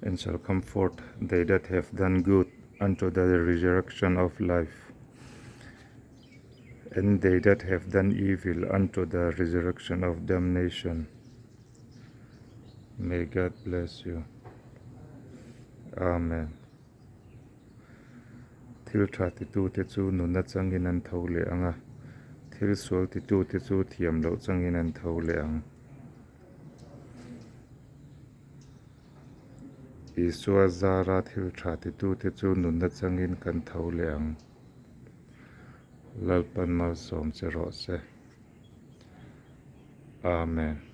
And shall come forth they that have done good unto the resurrection of life, and they that have done evil unto the resurrection of damnation. May God bless you. Amen. Thil tha titute chu nunna changin an tho leh ang a, thil sual titute chu thiam loh changin an tho leh ang. Isua zara thil tha titute chu nunna changin kan tho leh ang. Lalpan malsawm che rawh se. Amen.